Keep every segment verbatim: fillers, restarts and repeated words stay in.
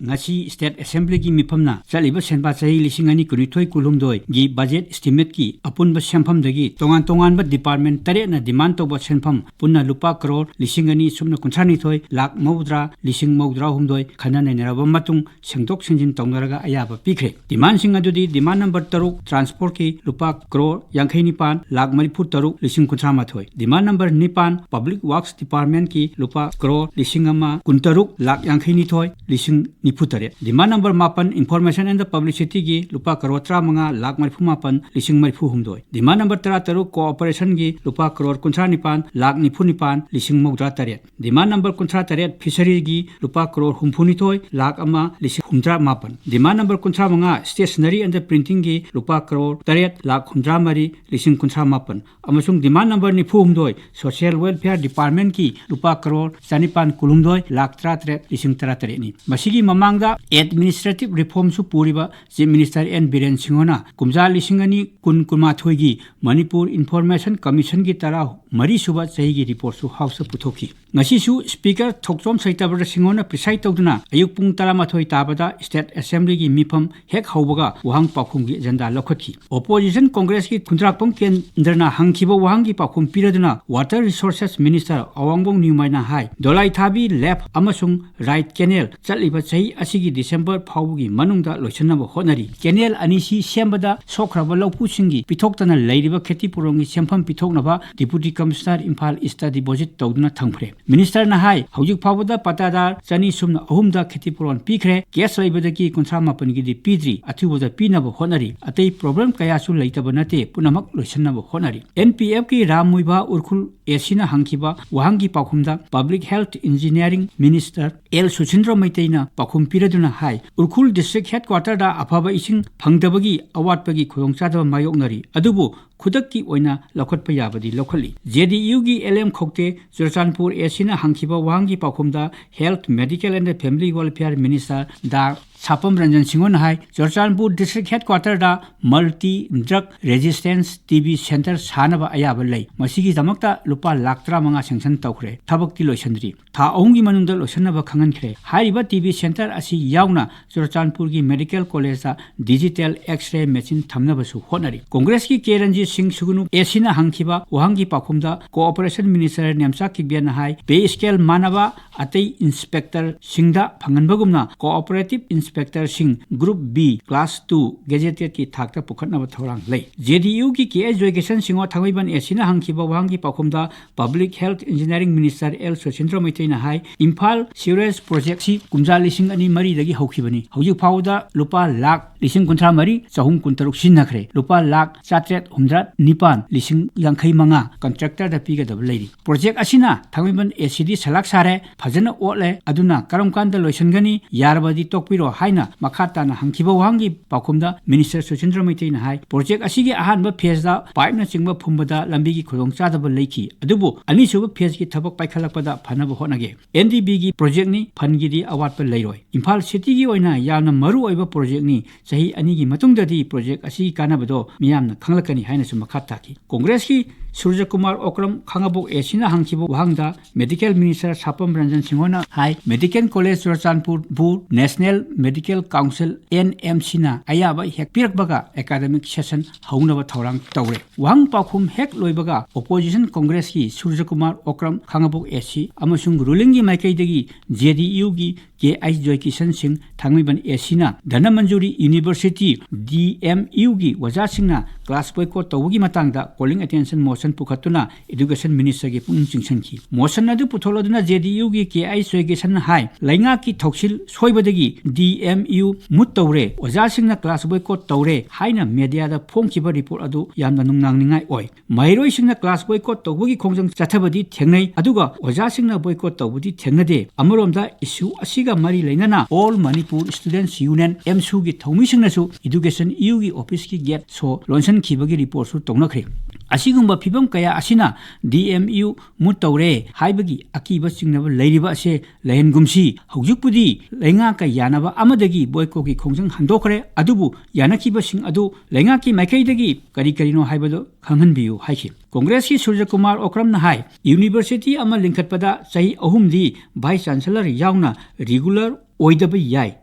ꯉꯁꯤ State Assemblyꯒꯤ ꯃꯤꯐꯝꯅ ꯆꯠꯂꯤꯕ ꯁꯦꯟꯕꯥ ꯆꯍꯤ ꯂꯤꯁꯤꯡ ꯑꯅꯤ ꯀꯨꯟꯅꯤꯊꯣꯏ ꯀꯨꯟꯍꯨꯝꯗꯣꯏꯒꯤ budget estimateꯀꯤ ꯑꯄꯨꯟꯕ ꯁꯦꯟꯐꯝꯗꯒꯤ ꯇꯣꯉꯥꯟ ꯇꯣꯉꯥꯟꯕ department ꯇꯔꯦꯠꯅ demand ꯇꯧꯕ ꯁꯦꯟꯐꯝ ꯄꯨꯟꯅ ꯂꯨꯄꯥ ꯀꯔꯣꯔ ꯂꯤꯁꯤꯡ ꯑꯅꯤ ꯁꯨꯞꯅ ꯀꯨꯟꯊ꯭ꯔꯥ ꯅꯤꯊꯣꯏ ꯂꯥꯛ ꯃꯧꯗ꯭ꯔꯥ ꯂꯤꯁꯤꯡ ꯃꯧꯗ꯭ꯔꯥ ꯍꯨꯝꯗꯣꯏ ꯈꯟꯅ ꯅꯩꯅꯔꯕ ꯃꯇꯨꯡ ꯁꯦꯡꯗꯣꯛ ꯁꯦꯡꯖꯤꯟ ꯇꯧꯅꯔꯒ ꯑꯌꯥꯕ ꯄꯤꯈ꯭ꯔꯦ꯫ Demandꯁꯤꯡ ꯑꯗꯨꯗꯤ demand number ꯇꯔꯨꯛ transportꯀꯤ ꯂꯨꯄꯥ ꯀꯔꯣꯔ ꯌꯥꯡꯈꯩ ꯅꯤꯄꯥꯟ ꯂꯥꯛ ꯃꯔꯤꯐꯨ ꯇꯔꯨꯛ ꯂꯤꯁꯤꯡ ꯀꯨꯟꯊ꯭ꯔꯥ ꯃꯥꯊꯣꯏ, demand number ꯅꯤꯄꯥꯟ public works departmentꯀꯤ ꯂꯨꯄꯥ ꯀꯔꯣꯔ ꯂꯤꯁꯤꯡ ꯑꯃ ꯀꯨꯟꯇꯔꯨꯛ ꯂꯥꯛ ꯌꯥꯡꯈꯩ ꯅꯤꯊꯣꯏ ꯂꯤꯁꯤꯡ ꯅꯤꯐꯨ ꯇꯔꯦꯠ, demand number ꯃꯥꯄꯟ information and publicityꯒꯤ ꯂꯨꯄꯥ ꯀꯔꯣꯔ ꯇꯔꯥꯃꯉꯥ ꯂꯥꯛ ꯃꯔꯤꯐꯨ ꯃꯥꯄꯟ ꯂꯤꯁꯤꯡ ꯃꯔꯤꯐꯨ ꯍꯨꯝꯗꯣꯏ, demand number ꯇꯔꯥ ꯇꯔꯨꯛ cooperationꯒꯤ ꯂꯨꯄꯥ ꯀꯔꯣꯔ ꯀꯨꯟꯊ꯭ꯔꯥ ꯅꯤꯄꯥꯟ ꯂꯥꯛ ꯅꯤꯐꯨ ꯅꯤꯄꯥꯟ ꯂꯤꯁꯤꯡ ꯃꯧꯗ꯭ꯔꯥ ꯇꯔꯦꯠ, demand number ꯀꯨꯟꯊ꯭ꯔꯥ ꯇꯔꯦꯠ fisheryꯒꯤ ꯂꯨꯄꯥ ꯀꯔꯣꯔ ꯍꯨꯝꯐꯨ ꯅꯤꯊꯣꯏ ꯂꯥꯛ ꯑꯃ ꯂꯤꯁꯤꯡ ꯍꯨꯝꯗ꯭ꯔꯥ ꯃꯥꯄꯟ, demand number ꯀꯨꯟꯊ꯭ꯔꯥ ꯃꯉꯥ stationery and printingꯒꯤ ꯂꯨꯄꯥ ꯀꯔꯣꯔ ꯇꯔꯦꯠ ꯂꯥꯛ ꯍꯨꯝꯗ꯭ꯔꯥ ꯃꯔꯤ ꯂꯤꯁꯤꯡ ꯀꯨꯟꯊ꯭ꯔꯥ ꯃꯥꯄꯟ, ꯑꯃꯁꯨꯡ demand number ꯅꯤꯐꯨ ꯍꯨꯝꯗꯣꯏ social welfareꯒꯤ ꯂꯨꯄꯥ ꯀꯔꯣꯔ ꯆꯅꯤꯄꯥꯟ ꯀꯨꯟꯍꯨꯝꯗꯣꯏ ꯂꯥꯛ ꯇꯔꯥ ꯇꯔꯦꯠ ꯂꯤꯁꯤꯡ ꯇꯔꯥ ꯇꯔꯦꯠꯅꯤ꯫ ꯃꯁꯤꯒꯤ ꯃꯃꯥꯡꯗ administrative reformꯁꯨ ꯄꯨꯔꯤꯕ Chief Minister N ꯕꯤꯔꯦꯟ ꯁꯤꯡꯍꯅ ꯀꯨꯝꯖꯥ ꯂꯤꯁꯤꯡ ꯑꯅꯤ ꯀꯨꯟ ꯀꯨꯟꯃꯥꯊꯣꯏꯒꯤ Manipur Information Commissionꯒꯤ ꯇꯔꯥ ꯃꯔꯤꯁꯨꯕ ꯆꯍꯤꯒꯤ reportꯁꯨ Houseꯇ ꯄꯨꯊꯣꯛꯈꯤ꯫ ꯉꯁꯤꯁꯨ Speaker ꯊꯣꯛꯆꯣꯝ ꯁꯩꯇꯕ꯭ꯔ ꯁꯤꯡꯍꯅ preside ꯇꯧꯗꯨꯅ ꯑꯌꯨꯛ ꯄꯨꯡ ꯇꯔꯥꯃꯥꯊꯣꯏ ꯇꯥꯕꯗ State Assemblyꯒꯤ ꯃꯤꯐꯝ ꯍꯦꯛ ꯍꯧꯕꯒ ꯋꯥꯍꯪ ꯄꯥꯎꯈꯨꯝꯒꯤ agenda ꯂꯧꯈꯠꯈꯤ꯫ Opposition Congressꯀꯤ ꯈꯨꯟꯗ꯭ꯔꯥꯛꯄꯝ ꯀꯦꯟꯗ꯭ꯔꯅ ꯍꯪꯈꯤꯕ ꯋꯥꯍꯪꯒꯤ ꯄꯥꯎꯈꯨꯝ ꯄꯤꯔꯗꯨꯅ Water Resources Minister ꯑꯋꯥꯡꯕꯝ ꯅꯤꯎꯃꯥꯏꯅ ꯍꯥꯏ, ꯗꯣꯂꯥꯏꯊꯥꯕꯤ ꯂꯦꯞ ꯑꯃꯁꯨꯡ ꯔꯥꯏꯠ ꯀꯦꯅꯦꯜ ꯆꯠꯂꯤꯕ ꯆꯍꯤ ꯑꯁꯤꯒꯤ December ꯐꯥꯎꯕꯒꯤ ꯃꯅꯨꯡꯗ ꯂꯣꯏꯁꯤꯟꯅꯕ ꯍꯣꯠꯅꯔꯤ꯫ ꯀꯦꯅꯦꯜ ꯑꯅꯤꯁꯤ ꯁꯦꯝꯕꯗ ꯁꯣꯛꯈ꯭ꯔꯕ ꯂꯧꯄꯨꯁꯤꯡꯒꯤ ꯄꯤꯊꯣꯛꯇꯅ ꯂꯩꯔꯤꯕ ꯈꯦꯇꯤ ꯄꯨꯔꯣꯟꯒꯤ ꯁꯦꯟꯐꯝ ꯄꯤꯊꯣꯛꯅꯕ Deputy Commissioner ꯏꯝꯐꯥꯜ Eastꯇ deposit ꯇꯧꯗꯨꯅ ꯊꯝꯈ꯭ꯔꯦ꯫ Ministerꯅ ꯍꯥꯏ, ꯍꯧꯖꯤꯛ ꯐꯥꯎꯕꯗ ꯄꯇꯥꯗꯥꯔ ꯆꯅꯤ ꯁꯨꯞꯅ ꯑꯍꯨꯝꯗ ꯈꯦꯇꯤ ꯄꯨꯔꯣꯟ ꯄꯤꯈ꯭ꯔꯦ, cash ꯂꯩꯕꯗꯒꯤ ꯀꯨꯟꯊ꯭ꯔꯥ ꯃꯥꯄꯟꯒꯤꯗꯤ ꯄꯤꯗ꯭ꯔꯤ, ꯑꯊꯨꯕꯗ ꯄꯤꯅꯕ ꯍꯣꯠꯅꯔꯤ, ꯑꯇꯩ problem ꯀꯌꯥꯁꯨ ꯂꯩꯇꯕ ꯅꯠꯇꯦ, ꯄꯨꯝꯅꯃꯛ ꯂꯣꯏꯁꯤꯟꯅꯕ ꯍꯣꯠꯅꯔꯤ꯫ NPFꯀꯤ ꯔꯥꯝ ꯃꯨꯏꯚꯥ ꯎꯔꯈꯨꯜ ACꯅ ꯍꯪꯈꯤꯕ ꯋꯥꯍꯪꯒꯤ ꯄꯥꯎꯈꯨꯝꯗ Public Health Engineering Minister L Susindro ꯃꯩꯇꯩꯅ ꯄꯥꯎꯈꯨꯝ ꯄꯤꯔꯗꯨꯅ ꯍꯥꯏ, ꯎꯔꯈꯨꯜ District Headquarterꯗ ꯑꯐꯕ ꯏꯁꯤꯡ ꯐꯪꯗꯕꯒꯤ ꯑꯋꯥꯠꯄꯒꯤ ꯈꯨꯗꯣꯡꯆꯥꯗꯕ ꯃꯥꯌꯣꯛꯅꯔꯤ, ꯑꯗꯨꯕꯨ ꯈꯨꯗꯛꯀꯤ ꯑꯣꯏꯅ ꯂꯧꯈꯠꯄ ꯌꯥꯕꯗꯤ ꯂꯧꯈꯠꯂꯤ꯫ JDUꯒꯤ LM ꯈꯧꯇꯦ ꯆꯨꯔꯆꯥꯟꯄꯨꯔ ACꯅ ꯍꯪꯈꯤꯕ ꯋꯥꯍꯪꯒꯤ ꯄꯥꯎꯈꯨꯝꯗ Health, Medical and Family Welfare Minister the ꯁꯥꯄꯝ Ranjan ꯁꯤꯡꯍꯣꯅ high, Churachandpur district headquarter the multi drug resistance T B center ꯁꯥꯅꯕ ꯑꯌꯥꯕ ꯂꯩ꯫ ꯃꯁꯤꯒꯤꯗꯃꯛꯇ ꯂꯨꯄꯥ ꯂꯥꯈ ꯇꯔꯥꯃꯉꯥ sanction ꯇꯧꯈ꯭ꯔꯦ꯫ ꯊꯕꯛꯇꯤ ꯂꯣꯏꯁꯤꯟꯗ꯭ꯔꯤ꯫ ꯊꯥ ꯑꯍꯨꯝꯒꯤ ꯃꯅꯨꯡꯗ ꯂꯣꯏꯁꯤꯟꯅꯕ ꯈꯪꯍꯟꯈ꯭ꯔꯦ꯫ ꯍꯥꯏꯔꯤꯕ T B center ꯑꯁꯤ ꯌꯥꯎꯅ ꯆꯨꯔꯆꯥꯟꯄꯨꯔꯒꯤ medical college ꯗ digital X-ray machine ꯊꯝꯅꯕꯁꯨ ꯍꯣꯠꯅꯔꯤ꯫ ꯀꯣꯡꯒ꯭ꯔꯦꯁꯀꯤ ꯀꯦ ꯔꯟꯖꯤꯠ ꯁꯤꯡ ꯁꯨꯒꯅꯨ A Cꯅ ꯍꯪꯈꯤꯕ ꯋꯥꯍꯪꯒꯤ ꯄꯥꯎꯈꯨꯝꯗ cooperation minister ꯅꯦꯝꯆꯥ ꯀꯤꯞꯒꯦꯟꯅ ꯍꯥꯏ, pay scale ꯃꯥꯟꯅꯕ ꯑꯇꯩ inspectorꯁꯤꯡꯗ ꯐꯪꯍꯟꯕꯒꯨꯝꯅ cooperative inspectorꯁꯤꯡ group B class two gazetted ꯀꯤ ꯊꯥꯛꯇ ꯄꯨꯈꯠꯅꯕ ꯊꯧꯔꯥꯡ ꯂꯩ꯫ J D U ꯒꯤ K H Joykishan Singh Thangmeiband A Cꯅ ꯍꯪꯈꯤꯕ ꯋꯥꯍꯪꯒꯤ ꯄꯥꯎꯈꯨꯝꯗ Public Health Engineering Minister L ꯁꯨꯁꯤꯟꯗ꯭ꯔ ꯃꯩꯇꯩꯅ ꯍꯥꯏ, ꯏꯝꯐꯥꯜ sewerage project ꯁꯤ ꯀꯨꯝꯖꯥ ꯂꯤꯁꯤꯡ ꯑꯅꯤ ꯃꯔꯤꯗꯒꯤ ꯍꯧꯈꯤꯕꯅꯤ꯫ ꯍꯧꯖꯤꯛ ꯐꯥꯎꯕꯗ ꯂꯨꯄꯥ ꯂꯥꯈ ꯂꯤꯁꯤꯡ ꯀꯨꯟꯊ꯭ꯔꯥ ꯃꯔꯤ ꯆꯍꯨꯝ ꯀꯨꯟꯇꯔꯨꯛ ꯁꯤꯖꯤꯟꯅꯈ꯭ꯔꯦ꯫ ꯂꯨꯄꯥ ꯂꯥꯈ ꯆꯥꯇ꯭ꯔꯦꯠ ꯍꯨꯝꯗ꯭ꯔꯥ ꯅꯤꯄꯥꯟ ꯂꯤꯁꯤꯡ ꯌꯥꯡꯈꯩ ꯃꯉꯥ contractorꯗ ꯄꯤꯒꯗꯕ ꯂꯩꯔꯤ꯫ Project ꯑꯁꯤꯅ ꯊꯥꯡꯃꯩꯕꯟ A Cꯗꯤ ꯁꯂꯥꯛ ꯁꯥꯔꯦ, ꯐꯖꯅ ꯑꯣꯠꯂꯦ, ꯑꯗꯨꯅ ꯀꯔꯝ ꯀꯥꯟꯗ ꯂꯣꯏꯁꯤꯟꯒꯅꯤ? ꯌꯥꯔꯕꯗꯤ ꯇꯣꯛꯄꯤꯔꯣ ꯍꯥꯏꯅ ꯃꯈꯥ ꯇꯥꯅ ꯍꯪꯈꯤꯕ ꯋꯥꯍꯪꯒꯤ ꯄꯥꯎꯈꯨꯝꯗ Minister ꯁꯨꯁꯤꯟꯗ꯭ꯔ ꯃꯩꯇꯩꯅ ꯍꯥꯏ, project ꯑꯁꯤꯒꯤ ꯑꯍꯥꯟꯕ phaseꯗ pipeꯅꯆꯤꯡꯕ ꯐꯨꯝꯕꯗ ꯂꯝꯕꯤꯒꯤ ꯈꯨꯗꯣꯡꯆꯥꯗꯕ ꯂꯩꯈꯤ, ꯑꯗꯨꯕꯨ ꯑꯅꯤꯁꯨꯕ phaseꯀꯤ ꯊꯕꯛ ꯄꯥꯏꯈꯠꯂꯛꯄꯗ ꯐꯅꯕ ꯍꯣꯠꯅꯒꯦ꯫ N D Bꯒꯤ projectꯅꯤ, fundꯒꯤꯗꯤ ꯑꯋꯥꯠꯄ ꯂꯩꯔꯣꯏ꯫ ꯏꯝꯐꯥꯜ cityꯒꯤ ꯑꯣꯏꯅ ꯌꯥꯝꯅ ꯃꯔꯨ ꯑꯣꯏꯕ projectꯅꯤ꯫ ꯆꯍꯤ ꯑꯅꯤꯒꯤ ꯃꯇꯨꯡꯗꯗꯤ project ꯑꯁꯤꯒꯤ ꯀꯥꯟꯅꯕꯗꯣ ꯃꯤꯌꯥꯝꯅ ꯈꯪꯂꯛꯀꯅꯤ ꯍꯥꯏꯅꯁꯨ ꯃꯈꯥ ꯇꯥꯈꯤ꯫ ꯀꯣꯡꯒ꯭ꯔꯦꯁꯀꯤ ꯁꯨꯔꯖꯀꯨꯃꯥꯔ ꯑꯣꯀ꯭ꯔꯝ ꯈꯥꯉꯕꯣꯛ A Cꯅ ꯍꯪꯈꯤꯕ ꯋꯥꯍꯪꯗ Medical Minister ꯁꯥꯄꯝ Ranjan ꯁꯤꯡꯍꯣꯅ high, Medical College ꯆꯨꯔꯆꯥꯟꯄꯨꯔꯕꯨ National Medical Council, N M Cꯅ ꯑꯌꯥꯕ ꯍꯦꯛ ꯄꯤꯔꯛꯄꯒ academic session ꯍꯧꯅꯕ ꯊꯧꯔꯥꯡ ꯇꯧꯔꯦ꯫ ꯋꯥꯍꯪ ꯄꯥꯎꯈꯨꯝ ꯍꯦꯛ ꯂꯣꯏꯕꯒ opposition ꯀꯣꯡꯒ꯭ꯔꯦꯁꯀꯤ ꯁꯨꯔꯖꯀꯨꯃꯥꯔ Okram Khangabok A C ꯑꯃꯁꯨꯡ rulingꯒꯤ ꯃꯥꯏꯀꯩꯗꯒꯤ J D Uꯒꯤ K H ꯖꯣꯏꯀꯤꯁꯟ ꯁꯤꯡ ꯊꯥꯡꯃꯩꯕꯟ A Cꯅ Dhanamanjuri University, D M Uꯒꯤ ꯑꯣꯖꯥꯁꯤꯡꯅ class boycott ꯇꯧꯕꯒꯤ ꯃꯇꯥꯡꯗ calling attention motion ꯄꯨꯈꯠꯇꯨꯅ Education Ministerꯒꯤ ꯄꯨꯛꯅꯤꯡ ꯆꯤꯡꯁꯤꯟꯈꯤ꯫ Motion ꯑꯗꯨ ꯄꯨꯊꯣꯛꯂꯗꯨꯅ J D Uꯒꯤ K H ꯖꯣꯏꯀꯤꯁꯟꯅ ꯍꯥꯏ, ꯂꯩꯉꯥꯛꯀꯤ ꯊꯧꯁꯤꯜ ꯁꯣꯏꯕꯗꯒꯤ D M U ꯃꯨꯠ ꯇꯧꯔꯦ, ꯑꯣꯖꯥꯁꯤꯡꯅ class boycott ꯇꯧꯔꯦ ꯍꯥꯏꯅ mediaꯗ ꯐꯣꯡꯈꯤꯕ report ꯑꯗꯨ ꯌꯥꯝꯅ ꯅꯨꯡꯅꯥꯡꯅꯤꯡꯉꯥꯏ ꯑꯣꯏ꯫ ꯃꯍꯩꯔꯣꯏꯁꯤꯡꯅ class boycott ꯇꯧꯕꯒꯤ ꯈꯣꯡꯖꯪ ꯆꯠꯊꯕꯗꯤ ꯊꯦꯡꯅꯩ, ꯑꯗꯨꯒ ꯑꯣꯖꯥꯁꯤꯡꯅ boycott ꯇꯧꯕꯗꯤ ꯊꯦꯡꯅꯗꯦ꯫ ꯑꯃꯔꯣꯝꯗ issue ꯑꯁꯤꯒ ꯃꯔꯤ ꯂꯩꯅꯅ All Manipur Students Union, AMSUꯒꯤ ꯊꯧꯃꯤꯁꯤꯡꯅꯁꯨ Education Uꯒꯤ officeꯀꯤ gate ꯁꯣ ꯂꯣꯟꯁꯤꯟꯈꯤꯕꯒꯤ reportꯁꯨ ꯇꯧꯅꯈ꯭ꯔꯦ꯫ ꯑꯁꯤꯒꯨꯝꯕ ꯐꯤꯕꯝ ꯀꯌꯥ ꯑꯁꯤꯅ ꯗꯤ ꯑꯦꯝ ꯌꯨ ꯃꯨꯠ ꯇꯧꯔꯦ ꯍꯥꯏꯕꯒꯤ ꯑꯀꯤꯕ ꯆꯤꯡꯅꯕ ꯂꯩꯔꯤꯕ ꯑꯁꯦ ꯂꯩꯍꯟꯒꯨꯝꯁꯤ꯫ ꯍꯧꯖꯤꯛꯄꯨꯗꯤ ꯂꯩꯉꯥꯛꯀ ꯌꯥꯅꯕ ꯑꯃꯗꯒꯤ ꯕꯣꯏꯀꯣꯠꯀꯤ ꯈꯣꯡꯖꯪ ꯍꯟꯗꯣꯛꯈ꯭ꯔꯦ, ꯑꯗꯨꯕꯨ ꯌꯥꯅꯈꯤꯕꯁꯤꯡ ꯑꯗꯨ ꯂꯩꯉꯥꯛꯀꯤ ꯃꯥꯏꯀꯩꯗꯒꯤ ꯀꯔꯤ ꯀꯔꯤꯅꯣ ꯍꯥꯏꯕꯗꯨ ꯈꯪꯍꯟꯕꯤꯌꯨ ꯍꯥꯏꯈꯤ꯫ ꯀꯣꯡꯒ꯭ꯔꯦꯁꯀꯤ ꯁꯨꯔꯖ ꯀꯨꯃꯥꯔ ꯑꯣꯀ꯭ꯔꯝꯅ ꯍꯥꯏ, ꯌꯨꯅꯤꯚꯔꯁꯤꯇꯤ ꯑꯃ ꯂꯤꯡꯈꯠꯄꯗ ꯆꯍꯤ ꯑꯍꯨꯝꯗꯤ ꯚꯥꯏꯁ ꯆꯥꯟꯁꯦꯂꯔ ꯌꯥꯎꯅ ꯔꯤꯒꯨꯂꯔ ꯑꯣꯏꯗꯕ ꯌꯥꯏ꯫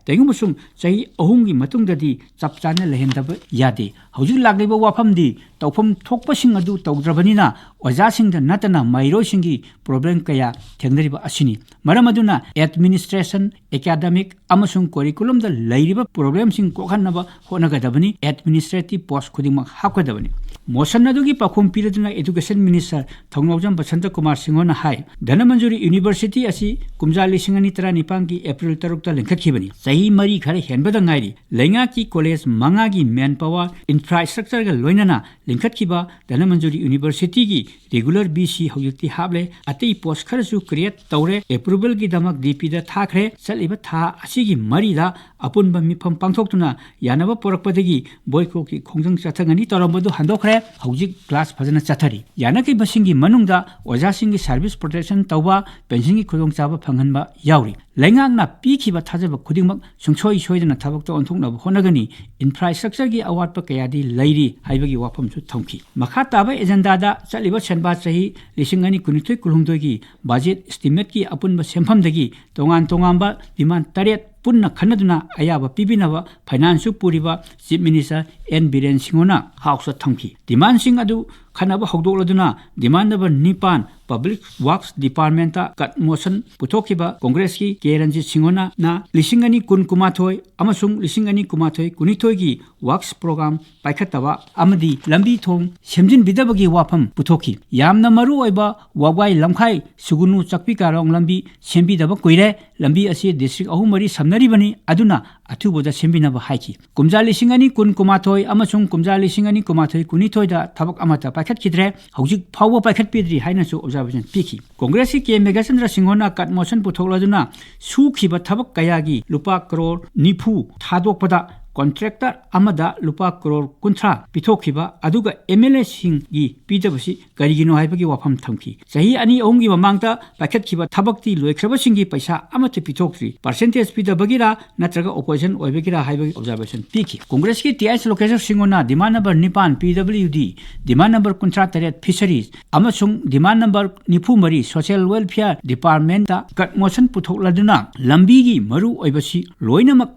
ꯀꯩꯒꯨꯝꯕ ꯁꯨꯝ ꯆꯍꯤ ꯑꯍꯨꯝꯒꯤ ꯃꯇꯨꯡꯗꯗꯤ ꯆꯞ ꯆꯥꯅ ꯂꯩꯍꯟꯗꯕ ꯌꯥꯗꯦ꯫ ꯍꯧꯖꯤꯛ ꯂꯥꯛꯂꯤꯕ ꯋꯥꯐꯝꯗꯤ ꯇꯧꯐꯝ ꯊꯣꯛꯄꯁꯤꯡ ꯑꯗꯨ ꯇꯧꯗ꯭ꯔꯕꯅꯤꯅ ꯑꯣꯖꯥꯁꯤꯡꯗ ꯅꯠꯇꯅ ꯃꯍꯩꯔꯣꯏꯁꯤꯡꯒꯤ ꯄ꯭ꯔꯣꯕ꯭ꯂꯦꯝ ꯀꯌꯥ ꯊꯦꯡꯅꯔꯤꯕ ꯑꯁꯤꯅꯤ꯫ ꯃꯔꯝ ꯑꯗꯨꯅ ꯑꯦꯗꯃꯤꯅꯤꯁꯇ꯭ꯔꯦꯁꯟ, ꯑꯦꯀꯥꯗꯃꯤꯛ ꯑꯃꯁꯨꯡ ꯀꯣꯔꯤꯀꯨꯂꯝꯗ ꯂꯩꯔꯤꯕ ꯄ꯭ꯔꯣꯕ꯭ꯂꯦꯝꯁꯤꯡ ꯀꯣꯛꯍꯟꯅꯕ ꯍꯣꯠꯅꯒꯗꯕꯅꯤ꯫ ꯑꯦꯗꯃꯤꯅꯤꯁꯇ꯭ꯔꯦꯇꯤꯚ ꯄꯣꯁ ꯈꯨꯗꯤꯡꯃꯛ ꯍꯥꯞꯀꯗꯕꯅꯤ꯫ ꯃꯣꯁꯟ ꯑꯗꯨꯒꯤ ꯄꯥꯎꯈꯨꯝ ꯄꯤꯔꯗꯨꯅ ꯑꯦꯗꯨꯀꯦꯁꯟ ꯃꯤꯅꯤꯁꯇꯔ ꯊꯧꯅꯥꯎꯖꯝ ꯕꯁꯟꯇ ꯀꯨꯃꯥꯔ ꯁꯤꯡꯍꯣꯅ ꯍꯥꯏ, ꯙꯅꯃꯟꯖꯨꯔꯤ ꯌꯨꯅꯤꯚꯔꯁꯤꯇꯤ ꯑꯁꯤ ꯀꯨꯝꯖꯥ ꯂꯤꯁꯤꯡ ꯑꯅꯤ ꯇꯔꯥꯅꯤꯄꯥꯟꯒꯤ ꯑꯦꯄ꯭ꯔꯤꯜ ꯇꯔꯨꯛꯇ ꯂꯤꯡꯈꯠꯈꯤꯕꯅꯤ꯫ ꯆꯍꯤ ꯃꯔꯤ ꯈꯔ ꯍꯦꯟꯕꯗ ꯉꯥꯏꯔꯤ꯫ ꯂꯩꯉꯥꯛꯀꯤ ꯀꯣꯂꯦꯖ ꯃꯉꯥꯒꯤ ꯃꯦꯟ ꯄꯥꯋꯔ ꯏꯟꯐ꯭ꯔꯥꯁ꯭ꯇ꯭ꯔꯛꯆꯔꯒ ꯂꯣꯏꯅꯅ ꯂꯤꯡꯈꯠꯈꯤꯕ ꯙꯅꯃꯟꯖꯨꯔꯤ ꯌꯨꯅꯤꯚꯔꯁꯤꯇꯤꯒꯤ ꯔꯤꯒꯨꯂꯔ ꯚꯤ ꯁꯤ ꯍꯧꯖꯤꯛꯇꯤ ꯍꯥꯞꯂꯦ꯫ ꯑꯇꯩ ꯄꯣꯁ ꯈꯔꯁꯨ ꯀ꯭ꯔꯤꯌꯦꯠ ꯇꯧꯔꯦ꯫ ꯑꯦꯄ꯭ꯔꯨꯚꯦꯜꯒꯤꯗꯃꯛ ꯗꯤ ꯄꯤꯗ ꯊꯥꯈ꯭ꯔꯦ꯫ ꯆꯠꯂꯤꯕ ꯊꯥ ꯑꯁꯤꯒꯤ ꯃꯔꯤꯗ ꯑꯄꯨꯟꯕ ꯃꯤꯐꯝ ꯄꯥꯡꯊꯣꯛꯇꯨꯅ ꯌꯥꯅꯕ ꯄꯨꯔꯛꯄꯗꯒꯤ ꯕꯣꯏꯀꯣꯠꯀꯤ ꯈꯣꯡꯖꯪ ꯆꯠꯊꯒꯅꯤ ꯇꯧꯔꯝꯕꯗꯨ ꯍꯟꯗꯣꯛꯈ꯭ꯔꯦ꯫ ꯍꯧꯖꯤꯛ ꯀ꯭ꯂꯥꯁ ꯐꯖꯅ ꯆꯠꯊꯔꯤ꯫ ꯌꯥꯅꯈꯤꯕꯁꯤꯡꯒꯤ ꯃꯅꯨꯡꯗ ꯑꯣꯖꯥꯁꯤꯡꯒꯤ ꯁꯥꯔꯚꯤꯁ ꯄ꯭ꯔꯣꯇꯦꯛꯁꯟ ꯇꯧꯕ, ꯄꯦꯟꯁꯤꯟꯒꯤ ꯈꯨꯗꯣꯡꯆꯥꯕ ꯐꯪꯍꯟꯕ ꯌꯥꯎꯔꯤ꯫ ꯂꯩꯉꯥꯛꯅ ꯄꯤꯈꯤꯕ ꯊꯥꯖꯕ ꯈꯨꯗꯤꯡꯃꯛ ꯁꯨꯡꯁꯣꯏ ꯁꯣꯏꯗꯅ ꯊꯕꯛꯇ ꯑꯣꯟꯊꯣꯛꯅꯕ ꯍꯣꯠꯅꯒꯅꯤ꯫ ꯏꯟꯐ꯭ꯔꯥꯁ꯭ꯇ꯭ꯔꯛꯆꯔꯒꯤ ꯑꯋꯥꯠꯄ ꯀꯌꯥꯗꯤ ꯂꯩꯔꯤ ꯍꯥꯏꯕꯒꯤ ꯋꯥꯐꯝꯁꯨ ꯊꯝꯈꯤ꯫ ꯃꯈꯥ ꯇꯥꯕ ꯑꯦꯖꯦꯟꯗꯥꯗ ꯆꯠꯂꯤꯕ ꯁꯦꯟꯕꯥ ꯆꯍꯤ ꯂꯤꯁꯤꯡ ꯑꯅꯤ ꯀꯨꯟꯅꯤꯊꯣꯏ ꯀꯨꯟꯍꯨꯝꯗꯣꯏꯒꯤ ꯕꯖꯦꯠ ꯏꯁꯇꯤꯃꯦꯠꯀꯤ ꯑꯄꯨꯟꯕ ꯁꯦꯟꯐꯝꯗꯒꯤ ꯇꯣꯉꯥꯟ ꯇꯣꯉꯥꯟꯕ ꯗꯤꯃꯥꯟ ꯇꯔꯦꯠ ꯄꯨꯟꯅ ꯈꯟꯅꯗꯨꯅ ꯑꯌꯥꯕ ꯄꯤꯕꯤꯅꯕ ꯐꯥꯏꯅꯥꯟꯁꯁꯨ ꯄꯨꯔꯤꯕ ꯆꯤꯐ ꯃꯤꯅꯤꯁꯇꯔ ꯑꯦꯟ ꯕꯤꯔꯦꯟ ꯁꯤꯡꯍꯣꯅ ꯍꯥꯎꯁꯇ ꯊꯝꯈꯤ꯫ ꯗꯤꯃꯥꯟꯁꯤꯡ ꯑꯗꯨ ꯈꯟꯅꯕ ꯍꯧꯗꯣꯛꯂꯗꯨꯅ ꯗꯤꯃꯥꯟ ꯅꯝꯕꯔ ꯅꯤꯄꯥꯟ ꯄꯕ꯭ꯂꯤꯛ ꯋꯥꯔꯛꯁ ꯗꯤꯄꯥꯔꯠꯃꯦꯟꯇ ꯀꯠ ꯃꯣꯁꯟ ꯄꯨꯊꯣꯛꯈꯤꯕ ꯀꯣꯡꯒ꯭ꯔꯦꯁꯀꯤ ꯀꯦ ꯔꯟꯖꯤꯠ ꯁꯤꯡꯍꯣꯅ ꯂꯤꯁꯤꯡ ꯑꯅꯤ ꯀꯨꯟ ꯀꯨꯟꯃꯥꯊꯣꯏ ꯑꯃꯁꯨꯡ ꯂꯤꯁꯤꯡ ꯑꯅꯤ ꯀꯨꯟꯃꯥꯊꯣꯏ ꯀꯨꯟꯅꯤꯊꯣꯏꯒꯤ ꯋꯥꯔꯛꯁ ꯄ꯭ꯔꯣꯒ꯭ꯔꯥꯝ ꯄꯥꯏꯈꯠꯇꯕ ꯑꯃꯗꯤ ꯂꯝꯕꯤ ꯊꯣꯡ ꯁꯦꯝꯖꯤꯟꯕꯤꯗꯕꯒꯤ ꯋꯥꯐꯝ ꯄꯨꯊꯣꯛꯈꯤ꯫ ꯌꯥꯝꯅ ꯃꯔꯨ ꯑꯣꯏꯕ ꯋꯥꯕꯒꯥꯏ ꯂꯝꯈꯥꯏ ꯁꯨꯒꯨꯅꯨ ꯆꯥꯛꯄꯤ ꯀꯥꯔꯣꯡ ꯂꯝꯕꯤ ꯁꯦꯝꯕꯤꯗꯕ ꯀꯨꯏꯔꯦ꯫ ꯂꯝꯕꯤ ꯑꯁꯤ ꯗꯤꯁꯇ꯭ꯔꯤꯛ ꯑꯍꯨꯝ ꯃꯔꯤ ꯁꯝꯅꯔꯤꯕꯅꯤ, ꯑꯗꯨꯅ ꯑꯊꯨꯕꯗ ꯁꯦꯝꯕꯤꯅꯕ ꯍꯥꯏꯈꯤ꯫ ꯀꯨꯝꯖꯥ ꯂꯤꯁꯤꯡ ꯑꯅꯤ ꯀꯨꯟ ꯀꯨꯟꯃꯥꯊꯣꯏ ꯑꯃꯁꯨꯡ ꯀꯨꯝꯖꯥ ꯂꯤꯁꯤꯡ ꯑꯅꯤ ꯀꯨꯟꯃꯥꯊꯣꯏ ꯀꯨꯟꯅꯤꯊꯣꯏꯗ ꯊꯕꯛ ꯑꯃꯠꯇ ꯄꯥꯏꯈꯠꯈꯤꯗ꯭ꯔꯦ, ꯍꯧꯖꯤꯛ ꯐꯥꯎꯕ ꯄꯥꯏꯈꯠꯄꯤꯗ꯭ꯔꯤ ꯍꯥꯏꯅꯁꯨ ꯑꯣꯕꯖꯥꯔꯕꯦꯁꯟ ꯄꯤꯈꯤ꯫ ꯀꯣꯡꯒ꯭ꯔꯦꯁꯀꯤ ꯀꯦ ꯃꯦꯘꯆꯟꯗ꯭ꯔ ꯁꯤꯡꯍꯣꯅ ꯀꯠ ꯃꯣꯁꯟ ꯄꯨꯊꯣꯛꯂꯗꯨꯅ ꯁꯨꯈꯤꯕ ꯊꯕꯛ ꯀꯌꯥꯒꯤ ꯂꯨꯄꯥ ꯀꯔꯣꯔ ꯅꯤꯐꯨ ꯊꯥꯗꯣꯛꯄꯗ ꯀꯣꯟꯇ꯭ꯔꯦꯛꯇꯔ ꯑꯃꯗ ꯂꯨꯄꯥ ꯀꯔꯣꯔ ꯀꯨꯟꯊ꯭ꯔꯥ ꯄꯤꯊꯣꯛꯈꯤꯕ, ꯑꯗꯨꯒ ꯑꯦꯝ ꯑꯦꯜ ꯑꯦꯁꯤꯡꯒꯤ ꯄꯤꯗꯕꯁꯤ ꯀꯔꯤꯒꯤꯅꯣ ꯍꯥꯏꯕꯒꯤ ꯋꯥꯐꯝ ꯊꯝꯈꯤ꯫ ꯆꯍꯤ ꯑꯅꯤ ꯑꯍꯨꯝꯒꯤ ꯃꯃꯥꯡꯗ ꯄꯥꯏꯈꯠꯈꯤꯕ ꯊꯕꯛꯇꯤ ꯂꯣꯏꯈ꯭ꯔꯕꯁꯤꯡꯒꯤ ꯄꯩꯁꯥ ꯑꯃꯠꯇ ꯄꯤꯊꯣꯛꯇ꯭ꯔꯤ꯫ ꯄꯥꯔꯁꯦꯟꯇꯦꯖ ꯄꯤꯗꯕꯒꯤꯔꯥ ꯅꯠꯇ꯭ꯔꯒ ꯑꯣꯄꯣꯖꯤꯁꯟ ꯑꯣꯏꯕꯒꯤꯔꯥ ꯍꯥꯏꯕꯒꯤ ꯑꯣꯕꯖꯥꯔꯕꯦꯁꯟ ꯄꯤꯈꯤ꯫ ꯀꯣꯡꯒ꯭ꯔꯦꯁꯀꯤ ꯇꯤ ꯑꯩꯆ ꯂꯣꯀꯦꯁꯣꯔ ꯁꯤꯡꯍꯅ ꯗꯤꯃꯥꯟ ꯅꯝꯕꯔ ꯅꯤꯄꯥꯟ, ꯄꯤ ꯗꯕ꯭ꯂꯤꯌꯨ ꯗꯤ ꯗꯤꯃꯥꯟ ꯅꯝꯕꯔ ꯀꯨꯟꯊ꯭ꯔꯥ ꯇꯔꯦꯠ, ꯐꯤꯁꯔꯤꯁ, ꯑꯃꯁꯨꯡ ꯗꯤꯃꯥꯟ ꯅꯝꯕꯔ ꯅꯤꯐꯨ ꯃꯔꯤ, ꯁꯣꯁꯤꯌꯦꯜ ꯋꯦꯜꯐꯤꯌꯔ ꯗꯤꯄꯥꯔꯠꯃꯦꯟꯇ ꯀꯠ ꯃꯣꯁꯟ ꯄꯨꯊꯣꯛꯂꯗꯨꯅ ꯂꯝꯕꯤꯒꯤ ꯃꯔꯨ ꯑꯣꯏꯕꯁꯤ ꯂꯣꯏꯅꯃꯛ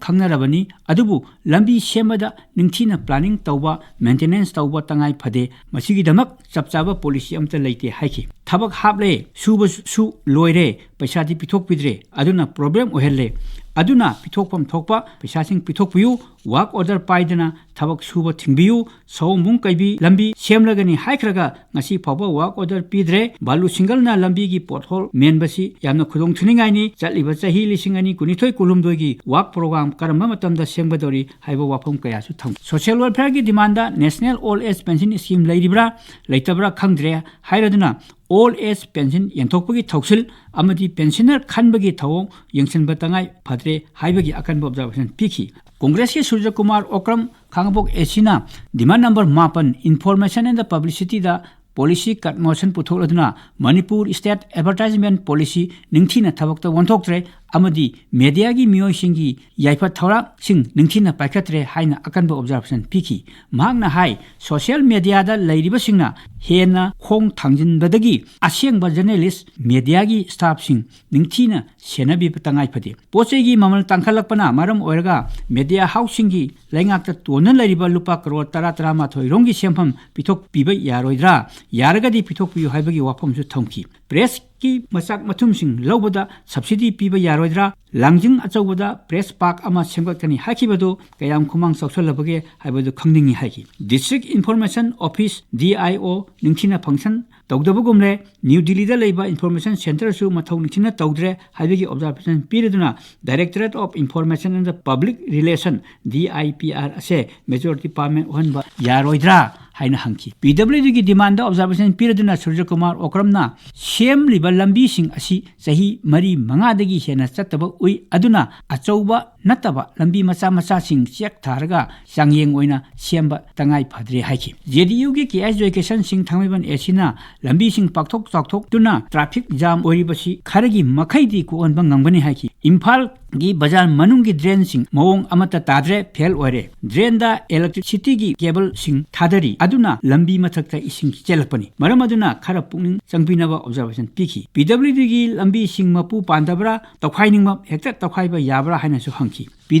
ꯈꯪꯅꯔꯕꯅꯤ, ꯑꯗꯨꯕꯨ ꯂꯝꯕꯤ ꯁꯦꯝꯕꯗ ꯅꯤꯡꯊꯤꯅ ꯄ꯭ꯂꯥꯅꯤꯡ ꯇꯧꯕ, ꯃꯦꯟꯇꯦꯅꯦꯟꯁ ꯇꯧꯕ ꯇꯉꯥꯏ ꯐꯗꯦ, ꯃꯁꯤꯒꯤꯗꯃꯛ ꯆꯞ ꯆꯥꯕ ꯄꯣꯂꯤꯁꯤ ꯑꯃꯠꯇ ꯂꯩꯇꯦ ꯍꯥꯏꯈꯤ꯫ ꯊꯕꯛ ꯍꯥꯞꯂꯦ, ꯁꯨꯕꯁꯨ ꯂꯣꯏꯔꯦ, ꯄꯩꯁꯥꯗꯤ ꯄꯤꯊꯣꯛꯄꯤꯗ꯭ꯔꯦ, ꯑꯗꯨꯅ ꯄ꯭ꯔꯣꯕ꯭ꯂꯦꯝ ꯑꯣꯏꯍꯜꯂꯦ꯫ ꯑꯗꯨꯅ ꯄꯤꯊꯣꯛꯐꯝ ꯊꯣꯛꯄ ꯄꯩꯁꯥꯁꯤꯡ ꯄꯤꯊꯣꯛꯄꯤꯌꯨ, ꯋꯥꯔꯛ ꯑꯣꯔꯗꯔ ꯄꯥꯏꯗꯅ ꯊꯕꯛ ꯁꯨꯕ ꯊꯤꯡꯕꯤꯌꯨ, ꯁꯑꯣꯝꯕꯨꯡ ꯀꯩꯕꯤ ꯂꯝꯕꯤ ꯁꯦꯝꯂꯒꯅꯤ ꯍꯥꯏꯈ꯭ꯔꯒ ꯉꯁꯤ ꯐꯥꯎꯕ ꯋꯥꯔꯛ ꯑꯣꯔꯗꯔ ꯄꯤꯗ꯭ꯔꯦ꯫ ꯕꯥꯂꯨ ꯁꯤꯡꯒꯜꯅ ꯂꯝꯕꯤꯒꯤ ꯄꯣꯠꯍꯣꯜ ꯃꯦꯟꯕꯁꯤ ꯌꯥꯝꯅ ꯈꯨꯗꯣꯡ ꯊꯤꯅꯤꯡꯉꯥꯏꯅꯤ꯫ ꯆꯠꯂꯤꯕ ꯆꯍꯤ ꯂꯤꯁꯤꯡ ꯑꯅꯤ ꯀꯨꯟꯅꯤꯊꯣꯏ ꯀꯨꯟꯍꯨꯝꯗꯣꯏꯒꯤ ꯋꯥꯔꯛ ꯄ꯭ꯔꯣꯒ꯭ꯔꯥꯝ ꯀꯔꯝꯕ ꯃꯇꯝꯗ ꯁꯦꯝꯒꯗꯧꯔꯤ ꯍꯥꯏꯕ ꯋꯥꯐꯝ ꯀꯌꯥꯁꯨ ꯊꯝꯈꯤ꯫ ꯁꯣꯁꯤꯌꯦꯜ ꯋꯦꯜꯐꯤꯌꯔꯒꯤ ꯗꯤꯃꯥꯟꯗ national old age pension scheme ꯂꯩꯔꯤꯕ꯭ꯔꯥ ꯂꯩꯇꯕ꯭ꯔꯥ ꯈꯪꯗ꯭ꯔꯦ ꯍꯥꯏꯔꯗꯨꯅ ꯑꯣꯜ ꯑꯦꯖ ꯄꯦꯟꯁꯤꯟ ꯌꯦꯟꯊꯣꯛꯄꯒꯤ ꯊꯧꯁꯤꯜ ꯑꯃꯗꯤ ꯄꯦꯟꯁꯤꯅꯔ ꯈꯟꯕꯒꯤ ꯊꯧꯑꯣꯡ ꯌꯦꯡꯁꯤꯟꯕ ꯇꯉꯥꯏ ꯐꯗ꯭ꯔꯦ ꯍꯥꯏꯕꯒꯤ ꯑꯀꯟꯕ ꯑꯣꯕꯖꯥꯔꯕꯦꯁꯟ ꯄꯤꯈꯤ꯫ ꯀꯣꯡꯒ꯭ꯔꯦꯁꯀꯤ ꯁꯨꯔꯖ ꯀꯨꯃꯥꯔ ꯑꯣꯀ꯭ꯔꯝ ꯈꯥꯡꯉꯕꯣꯛ ꯑꯦꯁꯤꯅ ꯗꯤꯃꯥꯟ ꯅꯝꯕꯔ ꯃꯥꯄꯟ, ꯏꯟꯐꯣꯔꯃꯦꯁꯟ ꯑꯦꯟ ꯗ ꯄꯕ꯭ꯂꯤꯁꯤꯇꯤꯗ ꯄꯣꯂꯤꯁꯤ ꯀꯠ ꯃꯣꯁꯟ ꯄꯨꯊꯣꯛꯂꯗꯨꯅ ꯃꯅꯤꯄꯨꯔ ꯁ꯭ꯇꯦꯠ ꯑꯦꯗꯚꯔꯇꯥꯏꯖꯃꯦꯟ ꯄꯣꯂꯤꯁꯤ ꯅꯤꯡꯊꯤꯅ ꯊꯕꯛꯇ ꯑꯣꯟꯊꯣꯛꯇ꯭ꯔꯦ ꯑꯃꯗꯤ ꯃꯦꯗꯤꯌꯥꯒꯤ ꯃꯤꯑꯣꯏꯁꯤꯡꯒꯤ ꯌꯥꯏꯐ ꯊꯧꯔꯥꯡꯁꯤꯡ ꯅꯤꯡꯊꯤꯅ ꯄꯥꯏꯈꯠꯇ꯭ꯔꯦ ꯍꯥꯏꯅ ꯑꯀꯟꯕ ꯑꯣꯕꯖꯥꯔꯕꯦꯁꯟ ꯄꯤꯈꯤ꯫ ꯃꯍꯥꯛꯅ ꯍꯥꯏ, ꯁꯣꯁꯤꯌꯦꯜ ꯃꯦꯗꯤꯌꯥꯗ ꯂꯩꯔꯤꯕꯁꯤꯡꯅ ꯍꯦꯟꯅ ꯈꯣꯡ ꯊꯥꯡꯖꯤꯟꯕꯗꯒꯤ ꯑꯁꯦꯡꯕ ꯖꯔꯅꯦꯂꯤꯁ, ꯃꯦꯗꯤꯌꯥꯒꯤ ꯁ꯭ꯇꯥꯐꯁꯤꯡ ꯅꯤꯡꯊꯤꯅ ꯁꯦꯟꯅꯕꯤꯕ ꯇꯉꯥꯏ ꯐꯗꯦ꯫ ꯄꯣꯠ ꯆꯩꯒꯤ ꯃꯃꯜ ꯇꯥꯡꯈꯠꯂꯛꯄꯅ ꯃꯔꯝ ꯑꯣꯏꯔꯒ ꯃꯦꯗꯤꯌꯥ ꯍꯥꯎꯁꯁꯤꯡꯒꯤ ꯂꯩꯉꯥꯛꯇ ꯇꯣꯟꯅ ꯂꯩꯔꯤꯕ ꯂꯨꯄꯥ ꯀꯔꯣꯔ ꯇꯔꯥ, ꯇꯔꯥꯃꯥꯊꯣꯏ ꯔꯣꯝꯒꯤ ꯁꯦꯟꯐꯝ ꯄꯤꯊꯣꯛꯄꯤꯕ ꯌꯥꯔꯣꯏꯗ꯭ꯔꯥ? ꯌꯥꯔꯒꯗꯤ ꯄꯤꯊꯣꯛꯄꯤꯌꯨ ꯍꯥꯏꯕꯒꯤ ꯋꯥꯐꯝꯁꯨ ꯊꯝꯈꯤ꯫ ꯄ꯭ꯔꯦꯁꯀꯤ ꯃꯆꯥꯛ ꯃꯊꯨꯝꯁꯤꯡ ꯂꯧꯕꯗ ꯁꯕꯁꯤꯗꯤ ꯄꯤꯕ ꯌꯥꯔꯣꯏꯗ꯭ꯔꯥ? ꯂꯥꯡꯖꯤꯡ ꯑꯆꯧꯕꯗ ꯄ꯭ꯔꯦꯁ ꯄꯥꯔꯛ ꯑꯃ ꯁꯦꯝꯒꯠꯀꯅꯤ ꯍꯥꯏꯈꯤꯕꯗꯨ ꯀꯌꯥꯝ ꯈꯨꯃꯥꯡ ꯆꯥꯎꯁꯜꯂꯕꯒꯦ ꯍꯥꯏꯕꯗꯨ ꯈꯪꯅꯤꯡꯏ ꯍꯥꯏꯈꯤ꯫ District information office, D I O, ꯅꯤꯡꯊꯤꯅ ꯐꯪꯁꯟ ꯇꯧꯗꯕꯒꯨꯝꯂꯦ꯫ ꯅ꯭ꯌꯨ ꯗꯤꯜꯂꯤꯗ ꯂꯩꯕ ꯏꯟꯐꯣꯔꯃꯦꯁꯟ ꯁꯦꯟꯇꯔꯁꯨ ꯃꯊꯧ ꯅꯤꯡꯊꯤꯅ ꯇꯧꯗ꯭ꯔꯦ ꯍꯥꯏꯕꯒꯤ ꯑꯣꯕꯖꯥꯔꯕꯦꯁꯟ ꯄꯤꯔꯗꯨꯅ Directorate of Information and Public Relation, D I P R, ꯑꯁꯦ ꯃꯦꯖꯣꯔ ꯗꯤꯄꯥꯔꯠꯃꯦꯟ ꯑꯣꯏꯍꯟꯕ ꯌꯥꯔꯣꯏꯗ꯭ꯔꯥ ꯍꯥꯏꯅ ꯍꯪꯈꯤ꯫ ꯄꯤ ꯗꯕ꯭ꯂꯤꯌꯨ ꯗꯤꯒꯤ ꯗꯤꯃꯥꯟꯗ ꯑꯣꯕꯖꯥꯔꯕꯦꯁꯟ ꯄꯤꯔꯗꯨꯅ ꯁꯨꯔꯖ ꯀꯨꯃꯥꯔ ꯑꯣꯀ꯭ꯔꯝꯅ ꯁꯦꯝꯂꯤꯕ ꯂꯝꯕꯤꯁꯤꯡ ꯑꯁꯤ ꯆꯍꯤ ꯃꯔꯤ ꯃꯉꯥꯗꯒꯤ ꯍꯦꯟꯅ ꯆꯠꯇꯕ ꯎꯏ꯫ ꯑꯗꯨꯅ ꯑꯆꯧꯕ ꯅꯠꯇꯕ ꯂꯝꯕꯤ ꯃꯆꯥ ꯃꯆꯥꯁꯤꯡ ꯆꯦꯛ ꯊꯥꯔꯒ ꯆꯥꯡꯌꯦꯡ ꯑꯣꯏꯅ ꯁꯦꯝꯕ ꯇꯉꯥꯏ ꯐꯗ꯭ꯔꯦ ꯍꯥꯏꯈꯤ꯫ ꯖꯦ ꯗꯤ ꯌꯨꯒꯤ ꯀꯦ ꯑꯦꯁ ꯖꯣꯏꯀꯤꯁꯟ ꯁꯤꯡ ꯊꯥꯡꯃꯩꯕꯟ ꯑꯦ ꯁꯤꯅ ꯂꯝꯕꯤꯁꯤꯡ ꯄꯥꯛꯊꯣꯛ ꯆꯥꯎꯊꯣꯛꯇꯨꯅ ꯇ꯭ꯔꯥꯐꯤꯛ ꯖꯥꯝ ꯑꯣꯏꯔꯤꯕꯁꯤ ꯈꯔꯒꯤ ꯃꯈꯩꯗꯤ ꯀꯣꯛꯍꯟꯕ ꯉꯝꯒꯅꯤ ꯍꯥꯏꯈꯤ꯫ ꯏꯝꯐꯥꯜꯒꯤ ꯕꯖꯥꯔ ꯃꯅꯨꯡꯒꯤ ꯗ꯭ꯔꯦꯟꯁꯤꯡ ꯃꯑꯣꯡ ꯑꯃꯠꯇ ꯇꯥꯗ꯭ꯔꯦ, ꯐꯦꯜ ꯑꯣꯏꯔꯦ꯫ ꯗ꯭ꯔꯦꯟꯗ ꯏꯂꯦꯛꯇ꯭ꯔꯤꯁꯤꯇꯤꯒꯤ ꯀꯦꯕꯜꯁꯤꯡ ꯊꯥꯗꯔꯤ, ꯑꯗꯨꯅ ꯂꯝꯕꯤ ꯃꯊꯛꯇ ꯏꯁꯤꯡ ꯆꯦꯜꯂꯛꯄꯅꯤ꯫ ꯃꯔꯝ ꯑꯗꯨꯅ ꯈꯔ ꯄꯨꯛꯅꯤꯡ ꯆꯪꯕꯤꯅꯕ ꯑꯣꯕꯖꯥꯔꯕꯦꯁꯟ ꯄꯤꯈꯤ꯫ ꯄꯤ ꯗꯕ꯭ꯂꯤꯎ ꯗꯤꯒꯤ ꯂꯝꯕꯤꯁꯤꯡ ꯃꯄꯨ ꯄꯥꯟꯗꯕ꯭ꯔꯥ, ꯇꯧꯈꯥꯏꯅꯤꯡꯕ ꯍꯦꯛꯇ ꯇꯧꯈꯥꯏꯕ ꯌꯥꯕ꯭ꯔꯥ ꯍꯥꯏꯅꯁꯨ ꯍꯪꯈꯤ꯫ ꯄꯤ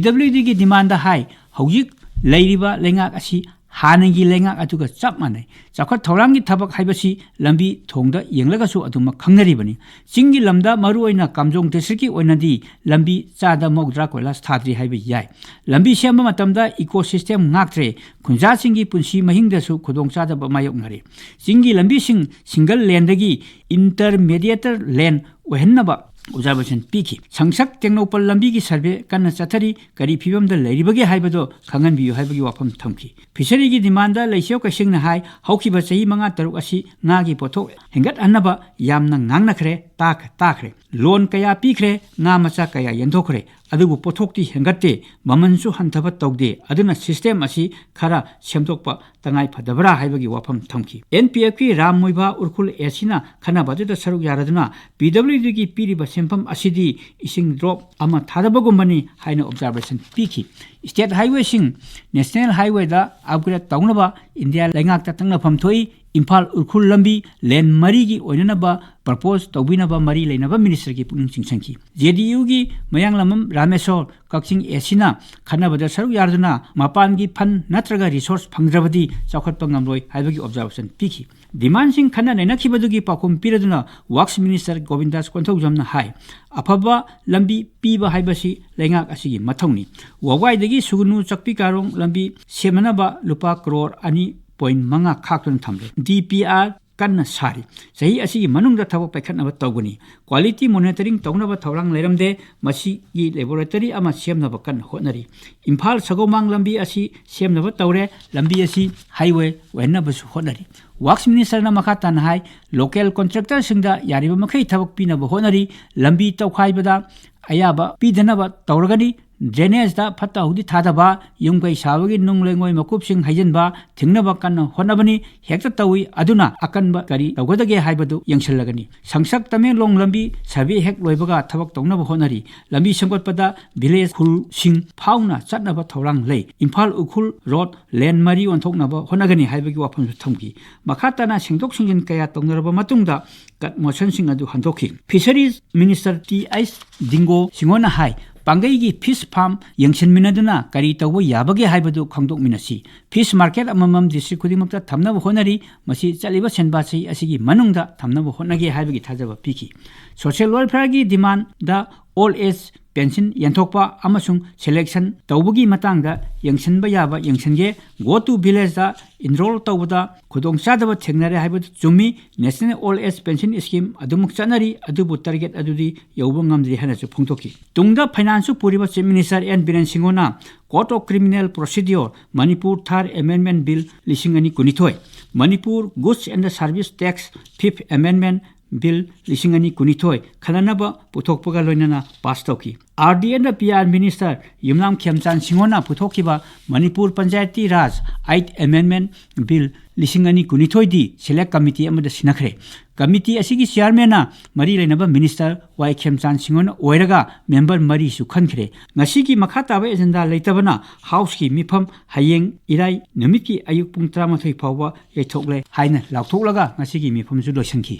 ꯗꯕ꯭ꯂꯤꯎ ꯗꯤꯒꯤ ꯗꯤꯃꯥꯟꯗ ꯍꯥꯏ, ꯍꯧꯖꯤꯛ ꯂꯩꯔꯤꯕ ꯂꯩꯉꯥꯛ ꯑꯁꯤ ꯍꯥꯟꯅꯒꯤ ꯂꯩꯉꯥꯛ ꯑꯗꯨꯒ ꯆꯞ ꯃꯥꯟꯅꯩ꯫ ꯆꯥꯎꯈꯠ ꯊꯧꯔꯥꯡꯒꯤ ꯊꯕꯛ ꯍꯥꯏꯕꯁꯤ ꯂꯝꯕꯤ ꯊꯣꯡꯗ ꯌꯦꯡꯂꯒꯁꯨ ꯑꯗꯨꯃꯛ ꯈꯪꯅꯔꯤꯕꯅꯤ꯫ ꯆꯤꯡꯒꯤ ꯂꯝꯗ, ꯃꯔꯨꯑꯣꯏꯅ ꯀꯥꯝꯖꯣꯡ ꯗꯤꯁꯇ꯭ꯔꯤꯛꯀꯤ ꯑꯣꯏꯅꯗꯤ, ꯂꯝꯕꯤ ꯆꯥꯗ ꯃꯧꯗ꯭ꯔꯥ ꯀꯣꯏꯂꯥꯁ ꯊꯥꯗ꯭ꯔꯤ ꯍꯥꯏꯕ ꯌꯥꯏ꯫ ꯂꯝꯕꯤ ꯁꯦꯝꯕ ꯃꯇꯝꯗ ꯏꯀꯣ ꯁꯤꯁꯇꯦꯝ ꯉꯥꯛꯇ꯭ꯔꯦ, ꯈꯨꯟꯖꯥꯁꯤꯡꯒꯤ ꯄꯨꯟꯁꯤ ꯃꯍꯤꯡꯗꯁꯨ ꯈꯨꯗꯣꯡꯆꯥꯗꯕ ꯃꯥꯌꯣꯛꯅꯔꯦ꯫ ꯆꯤꯡꯒꯤ ꯂꯝꯕꯤꯁꯤꯡ ꯁꯤꯡꯒꯜ ꯂꯦꯟꯗꯒꯤ ꯏꯟꯇꯔꯃꯦꯗꯤꯌꯦꯇꯔ ꯂꯦꯟ ꯑꯣꯏꯍꯟꯅꯕ ꯑꯣꯕꯖꯥꯔꯕꯦꯁꯟ ꯄꯤꯈꯤ꯫ ꯁꯪꯁꯛ ꯇꯦꯡꯅꯧꯄꯜ ꯂꯝꯕꯤꯒꯤ ꯁꯔꯚꯦ ꯀꯟꯅ ꯆꯠꯊꯔꯤ, ꯀꯔꯤ ꯐꯤꯕꯝꯗ ꯂꯩꯔꯤꯕꯒꯦ ꯍꯥꯏꯕꯗꯨ ꯈꯪꯍꯟꯕꯤꯌꯨ ꯍꯥꯏꯕꯒꯤ ꯋꯥꯐꯝ ꯊꯝꯈꯤ꯫ ꯐꯤꯁꯔꯤꯒꯤ ꯗꯤꯃꯥꯟꯗ ꯂꯩꯁꯦꯝ ꯀꯩꯁꯤꯡꯅ ꯍꯥꯏ, ꯍꯧꯈꯤꯕ ꯆꯍꯤ ꯃꯉꯥ ꯇꯔꯨꯛ ꯑꯁꯤ ꯉꯥꯒꯤ ꯄꯣꯠꯊꯣꯛ ꯍꯦꯟꯒꯠꯍꯟꯅꯕ ꯌꯥꯝꯅ ꯉꯥꯡꯅꯈ꯭ꯔꯦ, ꯇꯥꯈ-, ꯇꯥꯈ꯭ꯔꯦ꯫ ꯂꯣꯟ ꯀꯌꯥ ꯄꯤꯈ꯭ꯔꯦ, ꯉꯥ ꯃꯆꯥ ꯀꯌꯥ ꯌꯦꯟꯊꯣꯛꯈ꯭ꯔꯦ, ꯑꯗꯨꯕꯨ ꯄꯣꯠꯊꯣꯛꯇꯤ ꯍꯦꯟꯒꯠꯇꯦ, ꯃꯃꯜꯁꯨ ꯍꯟꯊꯕ ꯇꯧꯗꯦ꯫ ꯑꯗꯨꯅ ꯁꯤꯁꯇꯦꯝ ꯑꯁꯤ ꯈꯔ ꯁꯦꯝꯗꯣꯛꯄ ꯇꯉꯥꯏ ꯐꯗꯕ꯭ꯔꯥ ꯍꯥꯏꯕꯒꯤ ꯋꯥꯐꯝ ꯊꯝꯈꯤ꯫ ꯑꯦꯟ ꯄꯤ ꯑꯦꯐꯀꯤ ꯔꯥꯝ ꯃꯣꯏꯕꯥ ꯎꯔꯈꯨꯜ ꯑꯦ ꯁꯤꯅ ꯈꯟꯅꯕ ꯑꯗꯨꯗ ꯁꯔꯨꯛ ꯌꯥꯔꯗꯨꯅ ꯄꯤ ꯗꯕ꯭ꯂꯤꯎ ꯗꯤꯒꯤ ꯄꯤꯔꯤꯕ ꯁꯦꯟꯐꯝ ꯑꯁꯤꯗꯤ ꯏꯁꯤꯡ ꯗ꯭ꯔꯣꯞ ꯑꯃ ꯊꯥꯗꯕꯒꯨꯝꯕꯅꯤ ꯍꯥꯏꯅ ꯑꯣꯕꯖꯥꯔꯕꯦꯁꯟ ꯄꯤꯈꯤ꯫ ꯁ꯭ꯇꯦꯠ ꯍꯥꯏꯋꯦꯁꯤꯡ ꯅꯦꯁꯅꯦꯜ ꯍꯥꯏꯋꯦꯗ ꯑꯞꯒ꯭ꯔꯦꯗ ꯇꯧꯅꯕ ꯏꯟꯗꯤꯌꯥ ꯂꯩꯉꯥꯛꯇ ꯇꯛꯅꯐꯝ ꯊꯣꯛꯏ꯫ ꯏꯝꯐꯥꯜ ꯎꯔꯈꯨꯜ ꯂꯝꯕꯤ ꯂꯦꯟ ꯃꯔꯤꯒꯤ ꯑꯣꯏꯅꯅꯕ ꯄ꯭ꯔꯄꯣꯖ ꯇꯧꯕꯤꯅꯕ ꯃꯔꯤ ꯂꯩꯅꯕ ꯃꯤꯅꯤꯁꯇꯔꯒꯤ ꯄꯨꯛꯅꯤꯡ ꯆꯤꯡꯁꯤꯟꯈꯤ꯫ ꯖꯦ ꯗꯤ ꯌꯨꯒꯤ ꯃꯌꯥꯡꯂꯝꯕꯝ ꯔꯥꯃꯦꯁꯣꯔ ꯀꯛꯆꯤꯡ ꯑꯦ ꯁꯤꯅ ꯈꯟꯅꯕꯗ ꯁꯔꯨꯛ ꯌꯥꯗꯨꯅ ꯃꯄꯥꯟꯒꯤ ꯐꯟ ꯅꯠꯇ꯭ꯔꯒ ꯔꯤꯁꯣꯔꯁ ꯐꯪꯗ꯭ꯔꯕꯗꯤ ꯆꯥꯎꯈꯠꯄ ꯉꯝꯂꯣꯏ ꯍꯥꯏꯕꯒꯤ ꯑꯣꯕꯖꯥꯔꯕꯦꯁꯟ ꯄꯤꯈꯤ꯫ ꯗꯤꯃꯥꯟꯁꯤꯡ ꯈꯟꯅ ꯅꯩꯅꯈꯤꯕꯗꯨꯒꯤ ꯄꯥꯎꯈꯨꯝ ꯄꯤꯔꯗꯨꯅ ꯋꯥꯛꯁ ꯃꯤꯅꯤꯁꯇꯔ ꯒꯣꯕꯤꯟꯗꯥꯁ ꯀꯣꯟꯊꯧꯖꯝꯅ ꯍꯥꯏ, ꯑꯐꯕ ꯂꯝꯕꯤ ꯄꯤꯕ ꯍꯥꯏꯕꯁꯤ ꯂꯩꯉꯥꯛ ꯑꯁꯤꯒꯤ ꯃꯊꯧꯅꯤ꯫ ꯋꯥꯕꯒꯥꯏꯗꯒꯤ ꯁꯨꯒꯅꯨ ꯆꯥꯛꯄꯤ ꯀꯥꯔꯣꯡ ꯂꯝꯕꯤ ꯁꯦꯝꯅꯅꯕ ꯂꯨꯄꯥ ꯀ꯭ꯔꯣꯔ ꯑꯅꯤ ꯄꯣꯏꯟ ꯃꯉꯥ ꯈꯥꯛꯇꯨꯅ ꯊꯝꯂꯦ꯫ ꯗꯤ ꯄꯤ ꯑꯥꯔ ꯀꯟꯅ ꯁꯥꯔꯤ꯫ ꯆꯍꯤ ꯑꯁꯤꯒꯤ ꯃꯅꯨꯡꯗ ꯊꯕꯛ ꯄꯥꯏꯈꯠꯅꯕ ꯇꯧꯒꯅꯤ꯫ ꯀ꯭ꯋꯥꯂꯤꯇꯤ ꯃꯣꯅꯤꯇꯔꯤꯡ ꯇꯧꯅꯕ ꯊꯧꯔꯥꯡ ꯂꯩꯔꯝꯗꯦ꯫ ꯃꯁꯤꯒꯤ ꯂꯦꯕꯣꯔꯦꯇꯔꯤ ꯑꯃ ꯁꯦꯝꯅꯕ ꯀꯟꯅ ꯍꯣꯠꯅꯔꯤ꯫ ꯏꯝꯐꯥꯜ ꯁꯒꯣꯜꯕꯟ ꯂꯝꯕꯤ ꯑꯁꯤ ꯁꯦꯝꯅꯕ ꯇꯧꯔꯦ꯫ ꯂꯝꯕꯤ ꯑꯁꯤ ꯍꯥꯏꯋꯦ ꯑꯣꯏꯍꯟꯅꯕꯁꯨ ꯍꯣꯠꯅꯔꯤ꯫ ꯋꯥꯛꯁ ꯃꯤꯅꯤꯁꯇꯔꯅ ꯃꯈꯥ ꯇꯥꯅ ꯍꯥꯏ, ꯂꯣꯀꯦꯜ ꯀꯣꯟꯇ꯭ꯔꯦꯛꯇꯔꯁꯤꯡꯗ ꯌꯥꯔꯤꯕ ꯃꯈꯩ ꯊꯕꯛ ꯄꯤꯅꯕ ꯍꯣꯠꯅꯔꯤ꯫ ꯂꯝꯕꯤ ꯇꯧꯈꯥꯏꯕꯗ ꯑꯌꯥꯕ ꯄꯤꯗꯅꯕ ꯇꯧꯔꯒꯅꯤ꯫ ꯗ꯭ꯔꯦꯅꯦꯖꯇ ꯐꯠꯇ ꯍꯥꯎꯗꯤ ꯊꯥꯗꯕ, ꯌꯨꯝ ꯀꯩ ꯁꯥꯕꯒꯤ ꯅꯨꯡ ꯂꯩꯉꯣꯏ ꯃꯀꯨꯞꯁꯤꯡ ꯍꯩꯖꯤꯟꯕ ꯊꯤꯡꯅꯕ ꯀꯟꯅ ꯍꯣꯠꯅꯕꯅꯤ꯫ ꯍꯦꯛꯇ ꯇꯧꯏ, ꯑꯗꯨꯅ ꯑꯀꯟꯕ ꯀꯔꯤ ꯇꯧꯒꯗꯒꯦ ꯍꯥꯏꯕꯗꯨ ꯌꯦꯡꯁꯤꯜꯂꯒꯅꯤ꯫ ꯁꯪꯁꯛ ꯇꯃꯦꯡꯂꯣꯡ ꯂꯝꯕꯤ ꯁꯔꯚꯦ ꯍꯦꯛ ꯂꯣꯏꯕꯒ ꯊꯕꯛ ꯇꯧꯅꯕ ꯍꯣꯠꯅꯔꯤ꯫ ꯂꯝꯕꯤ ꯁꯦꯝꯒꯠꯄꯗ ꯚꯤꯂꯦꯖ ꯈꯨꯜꯁꯤꯡ ꯐꯥꯎꯅ ꯆꯠꯅꯕ ꯊꯧꯔꯥꯡ ꯂꯩ꯫ ꯏꯝꯐꯥꯜ ꯎꯈ꯭ꯔꯨꯜ ꯔꯣꯗ ꯂꯦꯟ ꯃꯔꯤ ꯑꯣꯟꯊꯣꯛꯅꯕ ꯍꯣꯠꯅꯒꯅꯤ ꯍꯥꯏꯕꯒꯤ ꯋꯥꯐꯝꯁꯨ ꯊꯝꯈꯤ꯫ ꯃꯈꯥ ꯇꯥꯅ ꯁꯦꯡꯗꯣꯛ ꯁꯦꯡꯖꯤꯟ ꯀꯌꯥ ꯇꯧꯅꯔꯕ ꯃꯇꯨꯡꯗ ꯀꯠ ꯃꯣꯁꯟꯁꯤꯡ ꯑꯗꯨ ꯍꯟꯗꯣꯛꯈꯤ꯫ ꯐꯤꯁꯔꯤꯖ ꯃꯤꯅꯤꯁꯇꯔ ꯇꯤ ꯑꯩꯆ ꯗꯤꯡꯒꯣ ꯁꯤꯡꯍꯣꯅ ꯍꯥꯏ, ꯄꯥꯡꯒꯩꯒꯤ ꯐꯤꯁ ꯐꯥꯔꯝ ꯌꯦꯡꯁꯤꯟꯃꯤꯟꯅꯗꯨꯅ ꯀꯔꯤ ꯇꯧꯕ ꯌꯥꯕꯒꯦ ꯍꯥꯏꯕꯗꯨ ꯈꯪꯗꯣꯛꯃꯤꯟꯅꯁꯤ꯫ ꯐꯤꯁ ꯃꯥꯔꯀꯦꯠ ꯑꯃꯃꯝ ꯗꯤꯁꯇ꯭ꯔꯤꯛ ꯈꯨꯗꯤꯡꯃꯛꯇ ꯊꯝꯅꯕ ꯍꯣꯠꯅꯔꯤ꯫ ꯃꯁꯤ ꯆꯠꯂꯤꯕ ꯁꯦꯟꯕꯥ ꯆꯍꯤ ꯑꯁꯤꯒꯤ ꯃꯅꯨꯡꯗ ꯊꯝꯅꯕ ꯍꯣꯠꯅꯒꯦ ꯍꯥꯏꯕꯒꯤ ꯊꯥꯖꯕ ꯄꯤꯈꯤ꯫ ꯁꯣꯁꯤꯌꯦꯜ ꯋꯦꯜꯐꯤꯌꯔꯒꯤ ꯗꯤꯃꯥꯟꯗ ꯑꯣꯜ ꯑꯦꯖ ꯄꯦꯟꯁꯤꯟ ꯌꯦꯟꯊꯣꯛꯄ ꯑꯃꯁꯨꯡ ꯁꯦꯂꯦꯛꯁꯟ ꯇꯧꯕꯒꯤ ꯃꯇꯥꯡꯗ ꯌꯦꯡꯁꯤꯟꯕ ꯌꯥꯕ ꯌꯦꯡꯁꯤꯟꯒꯦ꯫ Go to Village ꯗ ꯏꯟꯔꯣꯜ ꯇꯧꯕꯗ ꯈꯨꯗꯣꯡꯆꯥꯗꯕ ꯊꯦꯡꯅꯔꯦ ꯍꯥꯏꯕꯗꯨ ꯆꯨꯝꯃꯤ꯫ National old age pension scheme ꯑꯗꯨꯃꯛ ꯆꯠꯅꯔꯤ, ꯑꯗꯨꯕꯨ ꯇꯥꯔꯒꯦꯠ ꯑꯗꯨꯗꯤ ꯌꯧꯕ ꯉꯝꯗ꯭ꯔꯤ ꯍꯥꯏꯅꯁꯨ ꯐꯣꯡꯗꯣꯛꯈꯤ꯫ ꯇꯨꯡꯗ ꯐꯥꯏꯅꯥꯟꯁꯁꯨ ꯄꯨꯔꯤꯕ ꯆꯤꯐ ꯃꯤꯅꯤꯁꯇꯔ ꯑꯦꯟ ꯕꯤꯔꯦꯟ ꯁꯤꯡꯍꯣꯅ Code of Criminal Procedure, Manipur Third Amendment Bill ꯂꯤꯁꯤꯡ ꯑꯅꯤ ꯀꯨꯟꯅꯤꯊꯣꯏ, Manipur Goods and Service Tax Fifth Amendment Bill ꯂꯤꯁꯤꯡ ꯑꯅꯤ ꯀꯨꯟꯅꯤꯊꯣꯏ ꯈꯟꯅꯅꯕ ꯄꯨꯊꯣꯛꯄꯒ ꯂꯣꯏꯅꯅ ꯄꯥꯁ ꯇꯧꯈꯤ꯫ R D N P R minister Yumnam Khemchand ꯁꯤꯡꯍꯣꯅ ꯄꯨꯊꯣꯛꯈꯤꯕ Manipur Panchayati Raj Eighth Amendment Bill ꯂꯤꯁꯤꯡ ꯑꯅꯤ ꯀꯨꯟꯅꯤꯊꯣꯏꯗꯤ ꯁꯦꯂꯦꯛ ꯀꯃꯤꯇꯤ ꯑꯃꯗ ꯁꯤꯟꯅꯈ꯭ꯔꯦ꯫ ꯀꯃꯤꯇꯤ ꯑꯁꯤꯒꯤ ꯆꯤꯌꯥꯔꯃꯦꯟꯅ ꯃꯔꯤ ꯂꯩꯅꯕ ꯃꯤꯅꯤꯁꯇꯔ ꯋꯥꯏ ꯈꯦꯝꯆꯥꯟ ꯁꯤꯡꯍꯣꯅ ꯑꯣꯏꯔꯒ ꯃꯦꯝꯕꯔ ꯃꯔꯤꯁꯨ ꯈꯟꯈ꯭ꯔꯦ꯫ ꯉꯁꯤꯒꯤ ꯃꯈꯥ ꯇꯥꯕ ꯑꯦꯖꯦꯟꯗꯥ ꯂꯩꯇꯕꯅ ꯍꯥꯎꯁꯀꯤ ꯃꯤꯐꯝ ꯍꯌꯦꯡ ꯏꯔꯥꯏ ꯅꯨꯃꯤꯠꯀꯤ ꯑꯌꯨꯛ ꯄꯨꯡ ꯇꯔꯥꯃꯥꯊꯣꯏ ꯐꯥꯎꯕ ꯌꯩꯊꯣꯛꯂꯦ ꯍꯥꯏꯅ ꯂꯥꯎꯊꯣꯛꯂꯒ ꯉꯁꯤꯒꯤ ꯃꯤꯐꯝꯁꯨ ꯂꯣꯏꯁꯤꯟꯈꯤ꯫